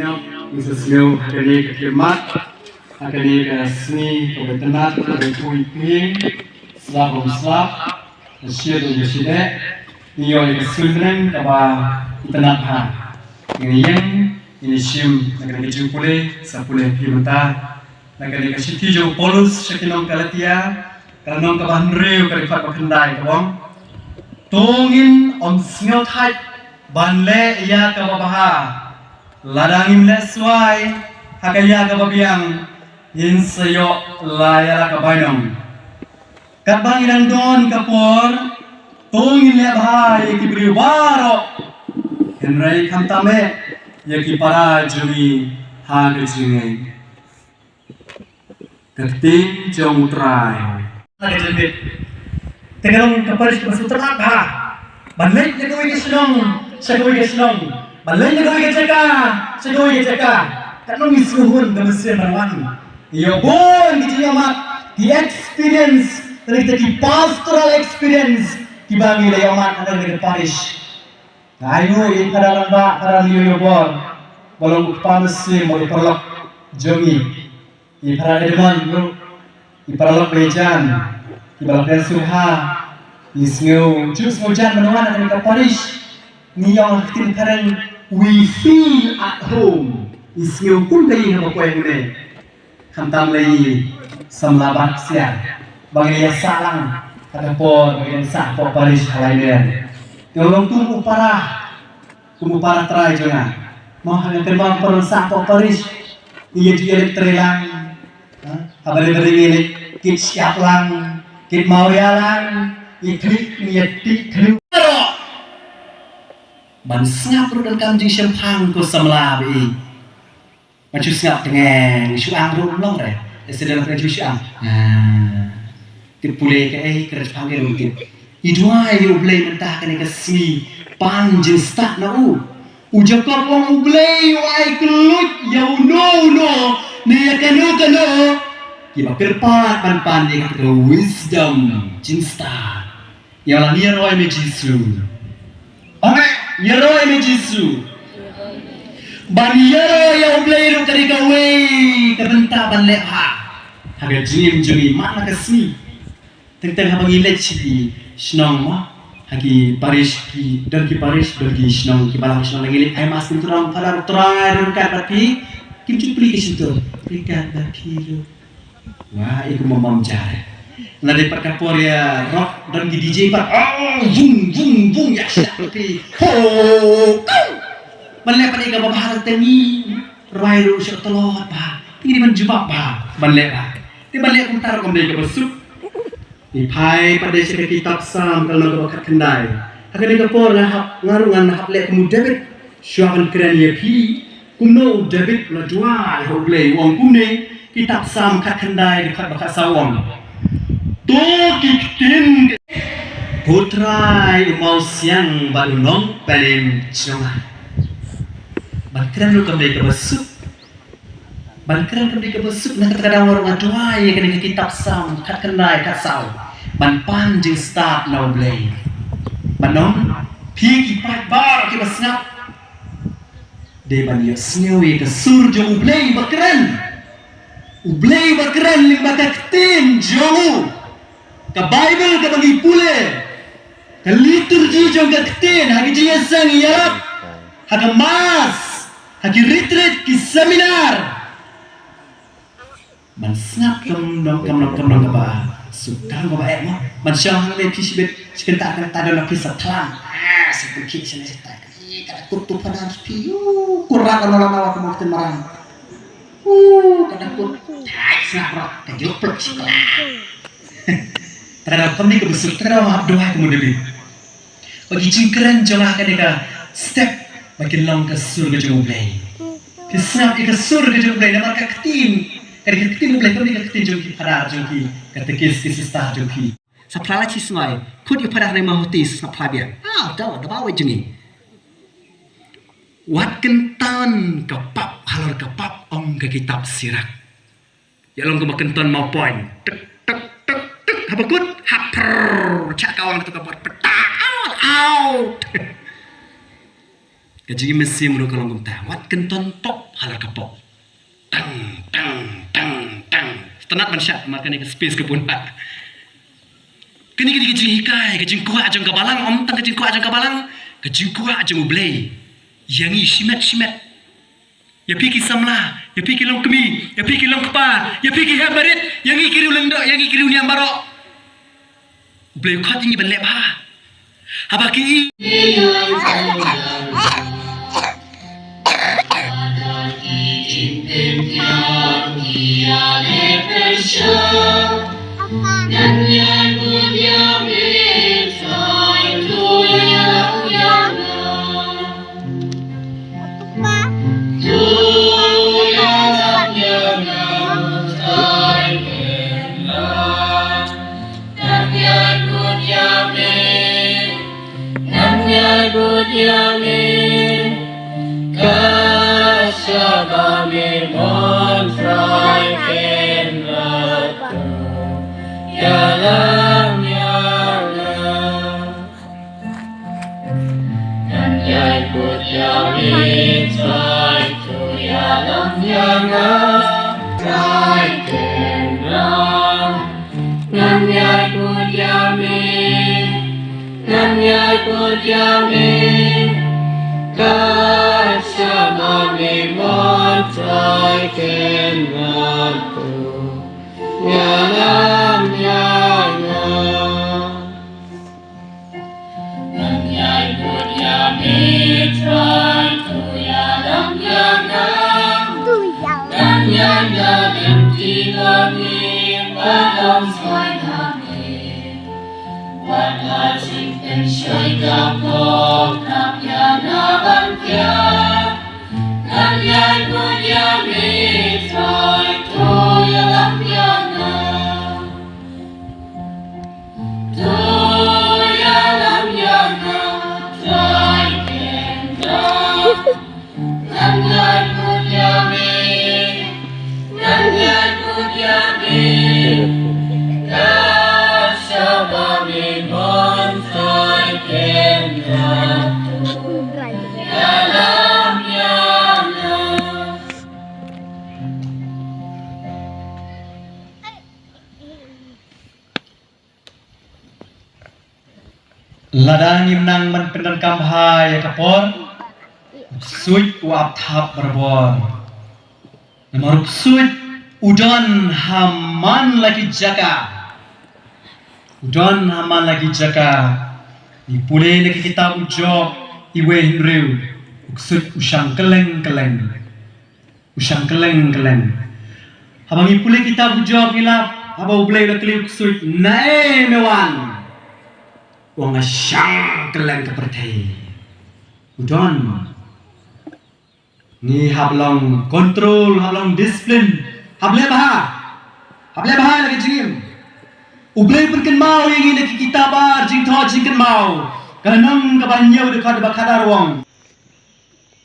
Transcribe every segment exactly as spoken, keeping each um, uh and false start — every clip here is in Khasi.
Ngi sa sngewbha ha kane ka khmat, ha kane ka sngi kaba itynnat, kaba ïaid ïing, slap bad slap, ka shit bad ka shit, ngi ïoh ïa ka suiñ bneng kaba itynnat bha. Ngin ïeng, ngin ïashim na kane ka jingpule, sa pule phi mynta na kane ka shithi jong u Paulus sha ki nong Galatia, ka lynnong kaba hynriew, ka dkhot ba khyndai, ka ong: To ngin ym sngewthait ban leh ïa kaba bha. Lada ngim leh suai ha ka ïa kaba biang, ngin sa ïoh la ïa la ka bainong. Katba ngi dang don ka por, to ngin leh bha ïa ki briew baroh, hynrei khamtam eh ïa ki para jong ngi ha ka jingngeit. Ka ktien jong U Trai. Ka jingmut. Te ka long ka parish kaba sngewtynnat bha. Ban leit na kawei ka shnong sha kawei ka shnong, ban leit na kawei ka jaka sha kawei ka jaka. Ka long i sngewhun ka mynsiem ban wan. Ïa bun ki jingïohmat, ki experience, lane kita ki pastoral experience kiba ngi la ïohmat ha kane ka parish. Nga ainguh ïa i Phadar Rangbah, Phadar Leo Ïohbor, ba long u kpa mynsiem bad u paralok jong ngi. I Phadar Edmond ruh, i paralok ba ïajan, kiba la kren sngewbha. Ngi sngew ju sngewjan ban wan ha kane ka parish. Ngi ong ha ka ktien phareng, we feel at home. Ngi sngew kum ka ïing haba poi hangne. Khamtam la i samla bar ksiar ba ngi ïa sah lang ha ka por ba ngi ïa sah hapoh parish ha Laimer. Te u long kum u para, kum u para trai jong nga. Mo, ha nga kynmaw ka por ba ngi sah hapoh parish, ngi ïa ju ïa leit trei lang. Ha? Haba dei ba dei ngi leit kit shyiap lang, kit mawria lang, ngi klik, ngi ïa tik klik. Ban sngap ruh donkam jingshemphang, ko samla ba i. Ban shu sngap tngeng, shu ang ruh ym long re. Accident kane shu shu ang. Ah. Tip pule kaei, kren shemphang kaei ruh tip. I duwai ïa U Blei mynta kane ka sngi, pan jingstad na u. U Jakob u ong, U Blei u ai kylluid ïa uno uno ne ïa kano kano kiba kyrpad ban pan ïa kata ka wisdom, jingstad. Ïa la, ngi ïaroh ïa me Jisu. Ong eh, ngi ïaroh ïa me Jisu. Ban ïaroh ïa U Blei ruh ka dei kawei ka bynta ban leh bha ha ka jingim jong ngi man la ka sngi. Teng teng haba ngi leit sha ki shnong, mo, ha ki parish, ki don ki parish, don ki shnong, ki balang shnong, ngi leit ai mass, kim thrang, Phadar, Trai ryngkat bad phi. Kim ju plie ki shyntur, ryngkat bad phi ruh. Wah, i kum mam jar. Lada pat ka por ïaroh, don ki D J pat. Oh, vung vung vung, ïa shah phi. Ho, kau. Ban leh pat ïa kaba bha, te ngi rwai ruh sha tlot bha. Te ngi dei ban jubab bha ban leh bha. Te ban leh kumta ruh kam dei kaba suk. Ngi phai pat de sha ka kitab Salm ka lynnong kaba khatkhyndai. Ha kane ka por nga hap, nga ruh ngan hap leh kum u David. Shuwa ban kren ïa phi, kumno u David u la duwai ha U Blei, u ong kumne, kitab Salm khatkhyndai dkhot ba khatsaw, u ong: To ki ktien, ko Trai u mawsiang bad u nongpynim jong nga. Ban kren ruh kam dei kaba suk. Ban kren kam dei kaba suk, na kata ka daw nga ruh nga duwai ïa kane ka kitab Salm khatkhyndai khatsaw ban pan jingstad na U Blei. Ban ong, phi ki paidbah kiba sngap, dei ban ïohsngew ïa ka sur jong U Blei ba kren. U Blei ba kren lyngba ka ktien jong u. Ka Baibl kaba ngi pule, ka liturgi jong ka ktien, ha ki jingïaseng ïarap, ha ka mass, ha ki retreat, ki seminar. Ban sngap kam long, kam long, kam long kaba suk, kam long kaba eh, mo. Ban shong hangne phi shibit, shi kynta kynta don phi sa thlang. Ah, sa pynkhih shane sa thlang. Ih, ka da kut tu Phadar phi. Yu, kurat lano lano ka mawktin marang. Uh, ka da kut. Hai, sngap rot, ka juk pluk shi kla. Te ka daw kumne kaba suk, te ka daw hap duwai kum u David. Ba ki jingkren jong nga ha kane ka step ba kin long ka sur ka jong U Blei. Ki sngap ïa ka sur ka jong U Blei namar ka ktien, ka dei ka ktien U Blei, kam dei ka ktien jong ki phadar, jong ki katekis, ki sister jong ki. Sa phla la shi sngi, khut ïa u phadar ne ma hoti, sa phla biang. Ah, daw, daw ba wei jong ngi. Wat kynton ka pap halor ka pap, ong ka kitab Sirak. Ïa long kaba kynton maw point. Tek, tek, tek, tek. Haba kut, hap, prrr, chah kawang tu ka bot, petak, out, out. Ka jingim mynsiem ruh ka long kumta. Wat kynton pop Ala ka pok. Tang, tang, tang, tang. Sngewtynnat ban shad, namar kane ka space ka bun bha. Kane ka dei ka jinghikai, ka jingkwah jong ka balang, ym tang ka jingkwah jong ka balang, ka jingkwah jong U Blei. Ïa ngi shimet, shimet. Ïa phi ki samla, ïa phi ki longkmie, ïa phi ki longkpa, ïa phi ki hep barit, ïa ngi ki riewlyngdoh, ïa ngi ki riewniam baroh. U Blei u khot ïa ngi ban leh bha. Haba ki i Lada ngim nang ban pyndonkam bha ïa ka por, u ksuid u ap thap barabor. Namar u ksuid u don ha man la ki jaka. U don ha man la ki jaka. Ngi pule na ki kitab u Job iwei hynriew. U ksuid u shang kylleng kylleng. U shang kylleng kylleng. Haba ngi pule kitab u Job ngi lap, haba U Blei u la kylli u ksuid, naei me wan? U ong nga shang kylleng ka pyrthei. U don. Ngi hap long control, hap long discipline. Hap leh bha. Hap leh bha la ka jingim. U Blei pynkynmaw ïa ngi na ki kitab ar Jingthoh Jingkynmaw. Ka lynnong kaba hynñiew dkhot ba khatar u ong.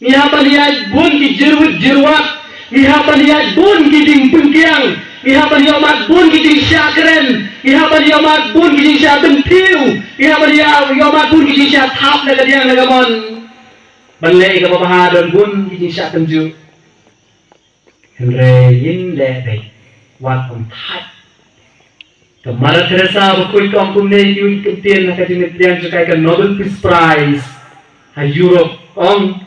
Ngi hap ban ïaid bun ki jyrwit jyrwat. Ngi hap ban ïaid bun ki jingpynkiang. Ngi hap ban ïohmat bun ki jingshah kren. Ngi hap ban ïohmat bun ki jingshah bynthiew. Ngi hap ban ïa-, ïohmat bun ki jingshah thap na ka diang na ka mon. Ban leh ïa kaba bha don bun ki jingshah tynjuh. Hynrei yin leh beit wat ym thait. Ka Mother Teresa ba khuid ka ong kumne, ïa ki kyntien ha ka jingpdiang jong ka ïa ka Nobel Peace Prize ha Europe, ong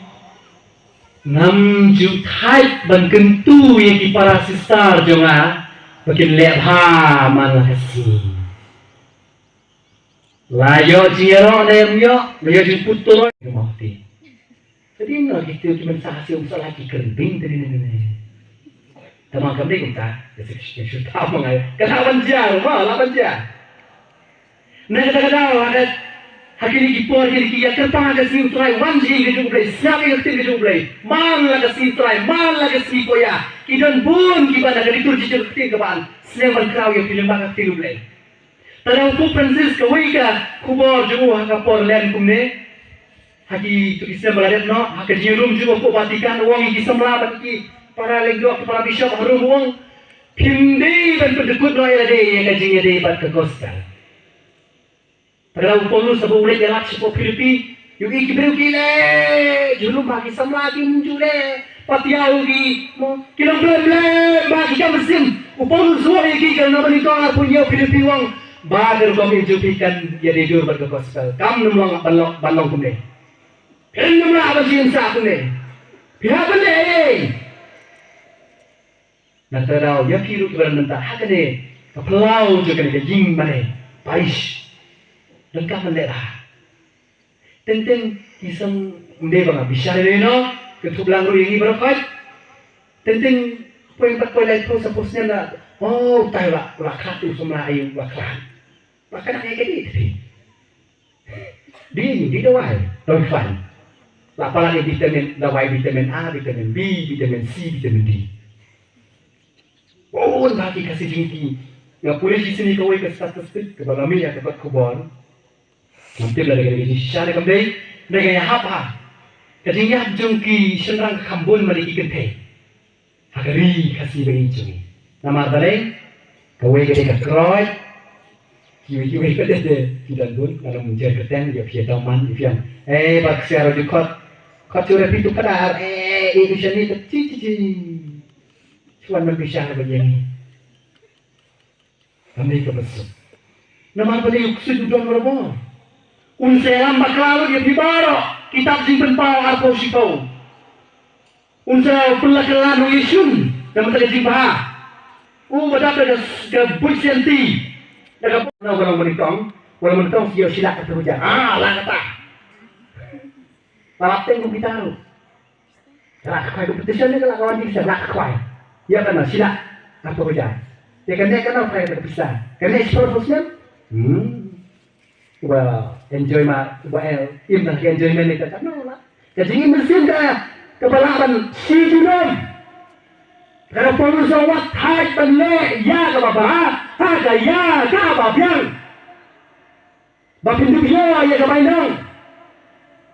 ngam ju thait ban kyntu ïa ki para sister jong nga ba kin leh bha man la ka sngi. La ïoh jingïaroh ne em ïoh, la ïoh jingput tuloi. Ka dei na ki tiew ki mynta ha siew mynta la ki kren beiñ te ne ne ne. Tama kam dei kumta, ka sik sik sik tam ma ngai. Ka lah ban jia, ma lah ban jia. Na kata ka daw ha ka, ha kine ki por kine ki ïa kyrpang ha ka sngi U Trai, wan jingim ka jong U Blei, sngap ïa ka ktien ka jong U Blei. Man la ka sngi U Trai, man la ka sngi Koya. Ki don bun kiba na ka liturgi jong ka ktien ka ban sneng ban kraw ïa ki lyngba ka ktien U Blei. Te u Pope Francis kawei ka khubor jong u ha ka por lem kumne. Ha ki tu ki snem ba la dep noh, ha ka jingïarum jong u Pope Vatican u ong ïa ki samla bad ki para lyngdoh, ki para bishop ha rum u ong, phim dei ban pyndykut noh ïa lade ïa ka jingïadei bad ka gospel. Te u Paulus haba u leit ïalap shapoh Philippi, u ïohi ki briew ki leh jong u, lum bha, ki samla kim ju leh. Pat ïa u ki, mo, ki long blem blem ba ki kam mynsiem. U Paulus u ong ïa ki, ka na ba nyngkong arphew hynñiew, phi leh phi ong ba ka rukom ïa jong phi kan ïadei dur bad ka gospel. Kam nym long ban long, ban long kumne. Phin nym lah ban shisha kumne. Phi hap ban leh ei ei. Na kata ka daw ïa phi ruh kiba don mynta ha kane ka phyllaw jong kane ka ïing mane parish. Donkam ban leh bha. Teng teng ki seng, ym dei ba nga bishar ïa no, kynthup lang ruh ïa ngi baroh khoit. Teng teng poi pat poi lai phew san phew snem la. Oh, utai u la, u la khlad, u samla aïu u la khlad. Ba ka dang ïa ka dei te. Dei, dei dawai, dawai fan. La palat ïa vitamin, dawai vitamin A, vitamin B, vitamin C, vitamin D. Bun bha ki Khasi jong ngi. Nga pule shisien ïa kawei ka statistic kaba nga mih ïa ka kot khubor. Ngam tip lada ka dei ka jingshisha ne kam dei, hynrei nga ïahap ha ka jingïap jong ki shynrang kham bun mane ki kynthei ha ka ri Khasi ba ïeit jong ngi. Namar balei? Kawei ka dei ka koroit. Kiwei kiwei pat de ki don bun, nga nym jer kyrteng, ïa phi ïa tang man, ïa phi ïa. Eh, ba ksiar ïa khot. Khot shuh re phi tu khadar, eh, eh, tu shane tu chi chi chi. Shuwa ban bishar ba ïa ngi. Kane ka ba suk. Namar ba dei u ksuid u don barabor. Un sa ïalam bakla lut ïa phi baroh. Kitab Jingpynpaw arphew shiphew. Un sa pynlait kylla ïa u Jisu na ka bynta ka jingbha. U ba dap da ka, ka buit sianti. Da ka pynpaw ba long ba nyngkong. Ba long ba nyngkong sa ïoh shi lak arphew hajar. Ah, la kata. Ba lap teng kum kita ruh. Ka la khwai competition ne ka la ka wan di sa la khwai. Ïa kane shi lak arphew hajar. Ïa kane kane khwai ka pisa. Kane sport bos ne. Hmm. Uba enjoy ma, uba el, im na ka enjoyment ne ka kane la. Ka jingim mynsiem ka, kaba lah ban shi junom. Ka da Paulus u ong wat hait ban leh ïa kaba bha, ha ka ïa kaba biang. Ba phin dup ïoh ïa ka bainong.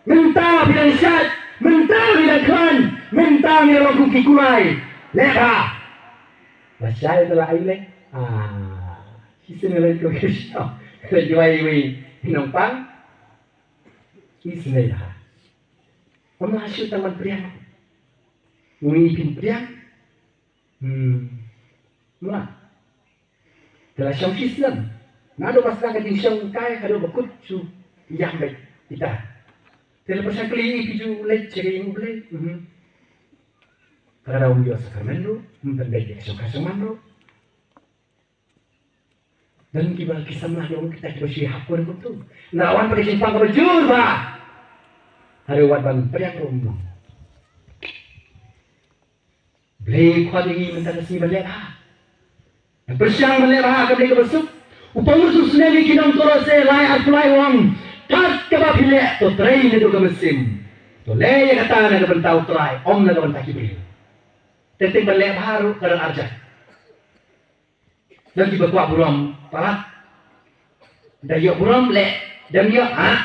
Mynta phi dang shait, mynta phi dang khlaiñ, mynta ngi long kum ki kulai. Leh bha. Ba shai te la ai leh. Ah, shisien leh ko ki shau. Leh duwai wi nongpang. Isynei bha. Ym lah shu tang ban pdiang. Wi phin pdiang. Hmm. Mla. Te la shong shisnem. Naduh ba sdang ka jingshong kai haduh ba kut shu ïam beit ita. Te la pyrshang kylli ïa phi ju leit sha ka ïing U Blei. Mhm. Ka la dei ïoh sakramen ruh, ym pynbeit ïa ka shong ka shong man ruh. Don kiba ki samla ki ong kita kiba shu hap ko kumtu. Na wan pa ka jingpang kaba jur ba. Haduh wat ban pdiang ruh ym long. Blei khot ïa ngi mynta ka sngi ban leh bha. Ban pyrshang ban leh bha ha ka Blei kaba suk. U Paulus u snem ïa ki nong Kolosse lai arphew lai u ong, kat kaba phi leh to trei naduh ka mynsiem. To leh ïa kata na ka bynta U Trai, ym na ka bynta ki briew. Teng teng ban leh bha ruh ka don arjat. Don kiba kwah burom palat. Da ïoh burom leh, da ym ïoh, ah.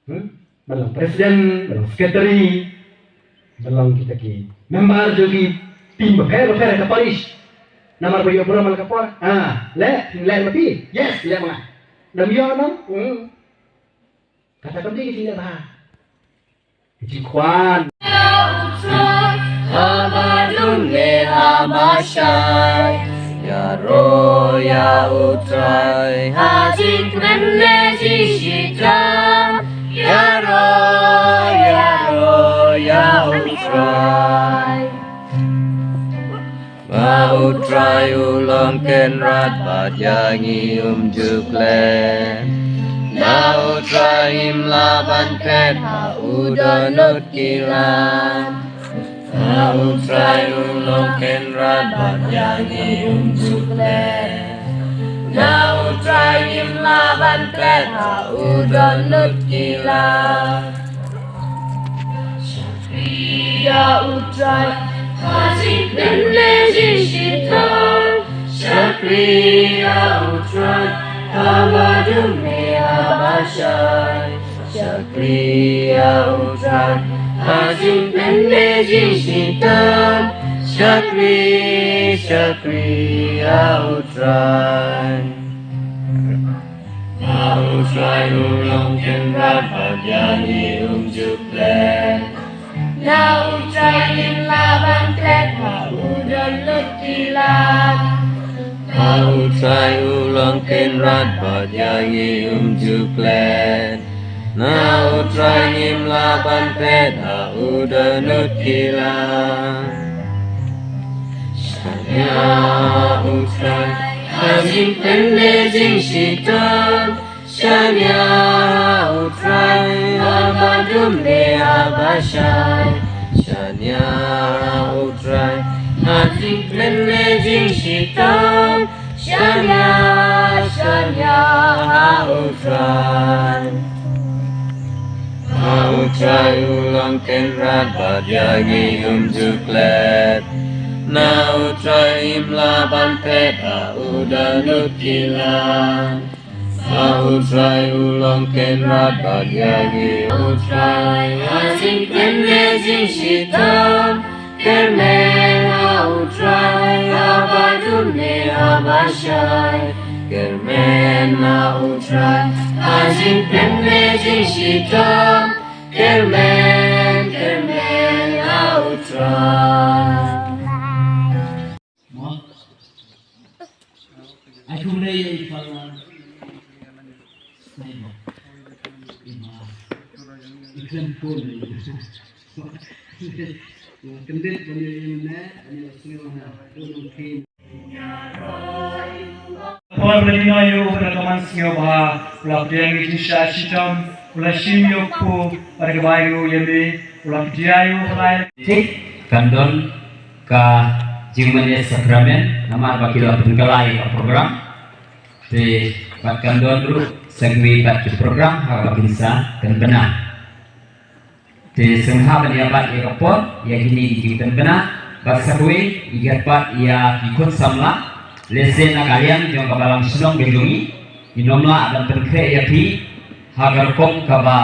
Hmm? Ban long president, ban long secretary, ban long kita ki member jong ki team bapher bapher ha ka parish. Namar ba ïoh burom ha ka por. Ah, leh, leh ma phi. Yes, leh ma nga. Da ym ïoh nong. Hmm. Kata kam dei ka jingleh bha. Ka jingkwah. Haba dum ne haba shai. Ïaroh ïa U Trai ha jingkmen ne jingshitom. Ïaroh, ïaroh ïa U Trai. Ba U Trai u long kynrad bad ïa ngi um ju klet. Na U Trai ngim lah ban phet ha u dohnud ki lad. Ba U Trai u long kynrad bad ïa ngi um ju klet. Na U Trai ngim lah ban phet ha u dohnud ki lad. Shakri ïa U Trai ha jingkmen ne jingshitom. Shakri ïa U Trai haba dum ne haba shai. Shakri ïa U Trai ha jingkmen ne jingshitom. Shakri, shakri ïa U Trai. Ba U Trai u long kynrad bad ïa ngi um ju klet. Na U Trai ngim lah ban phet, ha u don lut ki lad. Ha U Trai u long kynrad bad ïa ngi um ju klet. Na U Trai ngim lah ban phet, ha u don lut ki lad. Shaniah ha U Trai ha jingpynleh jingshitom. Shaniah ha U Trai ha badum ne ha bashai. Shaniah ha U Trai ha jingpynleh jingshitom. Shaniah, shaniah ha U Trai. Ha U Trai u long kynrad bad ïa ngi um ju klet. Na U Trai ngim lah ban phet, ha u don lut ki lad. Ha U Trai u long kynrad bad ïa ngi. U Trai ha jingpynleh jingshitom. Kyrmen ha U Trai ha badum ne ha bashai. Kyrmen ha U Trai ha jingpynleh jingshitom. Kyrmen, kyrmen ha U Trai. Por ba ïa u ba la ka man sngewbha, u la pdiang ïa ka jingshah shitom, u la shim ïa u kpu, bad kaba ïa u ïa me, u la pdiang ïa u ba la. Thik, kan don ka jingmane sakramen, namar ba ki la pynkylla ïa ka program. Te bad kan don ruh sa kawei pat ki program ha kaba kin sa pynbna. Te sngewbha ban ïa bat ïa ka por ïa kine ki jingpynbna bad sa kawei ïa ki bat ïa ki khun samla. Lehse na ka liang jong ka balang shnong ka jong ngi, ngin ym lah ban pynkhreh ïa phi ha ka rukom kaba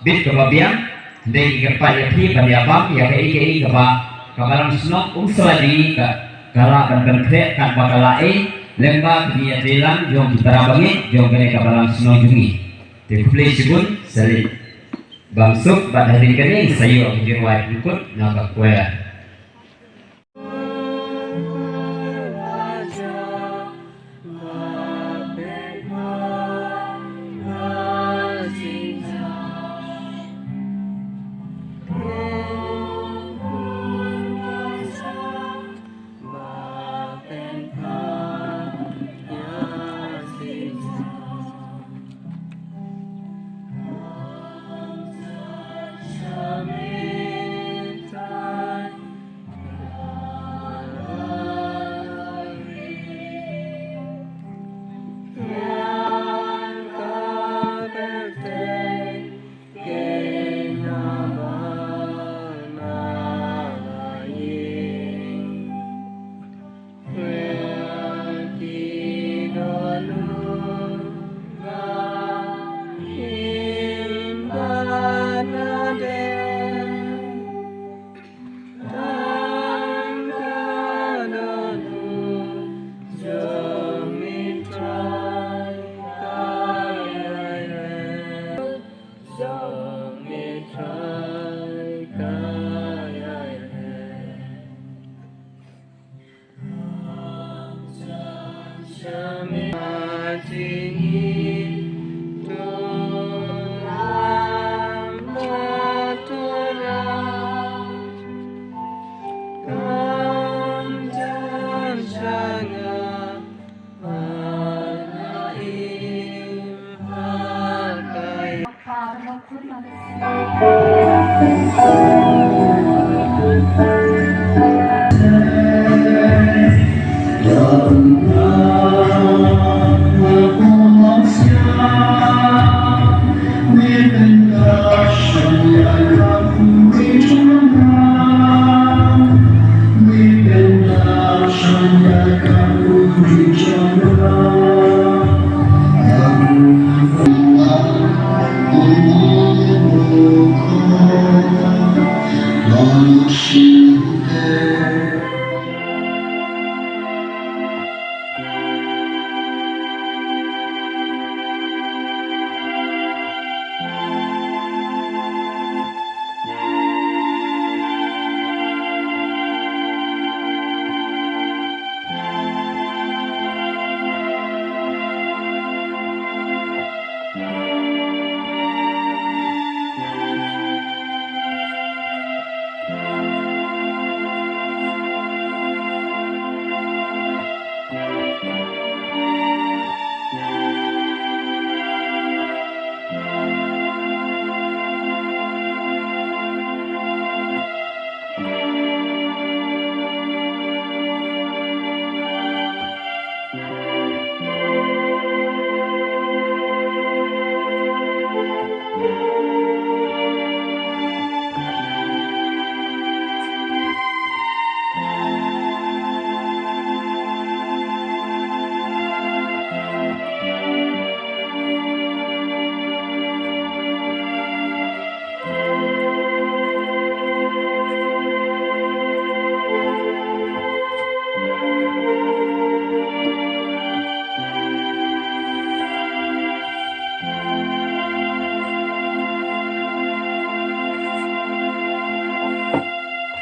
bit kaba biang, hynrei ngi kyrpad ïa phi ban ïa bam ïa kaei kaei kaba ka balang shnong um sla jong ngi ka, ka lah ban pynkhreh katba ka lah ei, lyngba ka jingïatreilang jong ki para bangeit jong kane ka balang shnong jong ngi. Te khublei shibun, sa leit bam suk bad hadien kane sa ïoh ka jingrwai pynkut na ka choir.